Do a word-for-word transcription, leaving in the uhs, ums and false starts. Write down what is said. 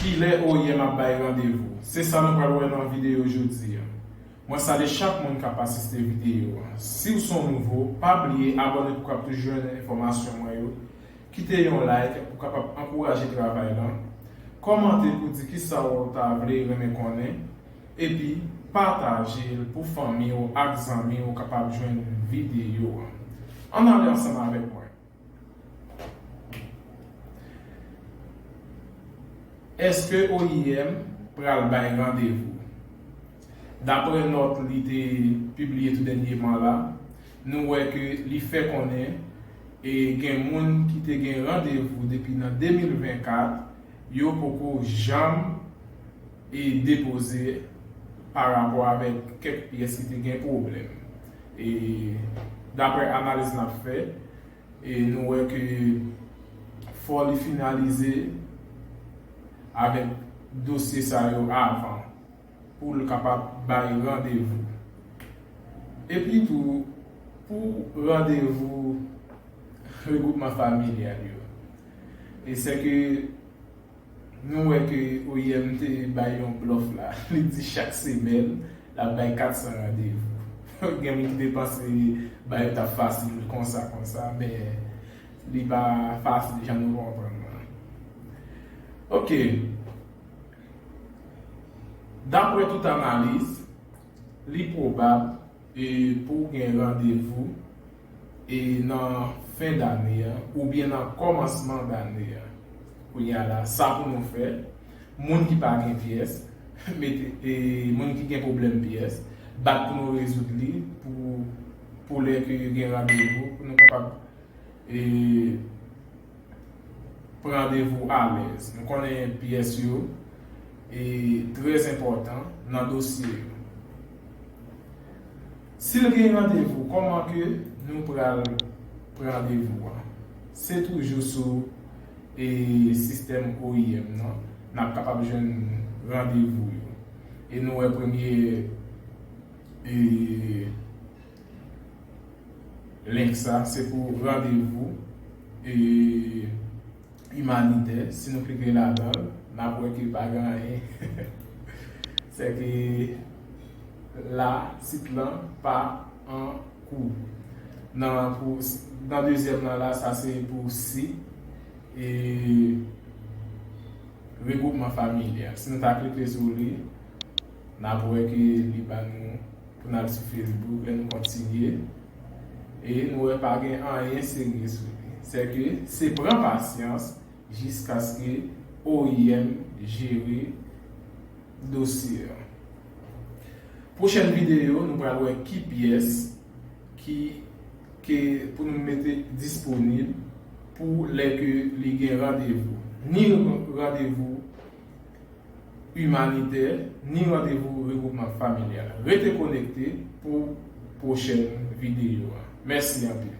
Kilè O I M ap bay randevou? Se sa nou pral wè nan videyo jodi a. Mwen salye chak moun k ap asiste videyo a. Si w se yon nouvo, pa bliye abòne pou w kab toujou jwenn enfòmasyon mwen yo. Kite yon like pou w kapab ankouraje travay la. Kòmante pou di kisa w ta vle renmen konnen. Epi, pataje l pou fanmi w ak zanmi w kapab jwenn videyo a. Ann ale ansanm avèk mwen. Èske O I M pral bay randevou? Daprè nòt li te pibliye tou dènyèman la, nou wè ke li fè konnen e gen moun ki te gen randevou depi nan de mil vennkat, yo poko janm e depoze pa rapò avèk kèk pyès ki te gen pwoblèm. E daprè analiz n ap fè, e nou wè ke fò li finalize avèk dosye sa yo avan pou l kapab bay randevou. Epi tou, pou randevou regwoupman familyal yo, e sèke nou wè ke O I M te bay yon blòf la. Li di chak semèn, l ap bay kat san randevou. Gen moun ki te panse bagay yo t ap fasil konsa, konsa, men li pa fasil jan nou konprann lan. Oke. Daprè tout analiz, li pwobab e pou w gen randevou e nan fen dane a oubyen nan kòmansman dane a. Kounye a la, sa pou nou fè, moun ki pa gen pyès, mete, e moun ki gen pwoblèm pyès, bat pou nou rezoud li pou, pou lè ke yo gen randevou, pou nou kapab e pran randevou alèz. Nou konnen pyès yo e trè enpòtan nan dosye yo. Si l gen randevou, kòman ke nou pral pran randevou a? Se toujou sou e sistèm O I M nan n ap kapab jwenn randevou yo. E nou wè premye e link sa, se pou randevou e imanitè. Si nou klike ladan l, n ap wè ke pa gen anyen. Sèke la, sit lan pa an kou. Nan, pou, nan dezyèm nan la, sa se pou sit e regwoupman familyal. Si nou ta klike sou li, n ap wè ke li ba nou pou n al sou Facebook, lè nou kontinye. E nou wè pa gen anyen serye sou li. Sèke se pran pasyans jiskaske O I M jere dosye a. Pwochèn videyo, nou pral wè ki pyès ki, ke pou nou mete disponib pou lè ke li gen randevou. Ni randevou imanitè, ni randevou regwoupman familyal. Rete konekte pou pwochèn videyo a. Mèsi anpil.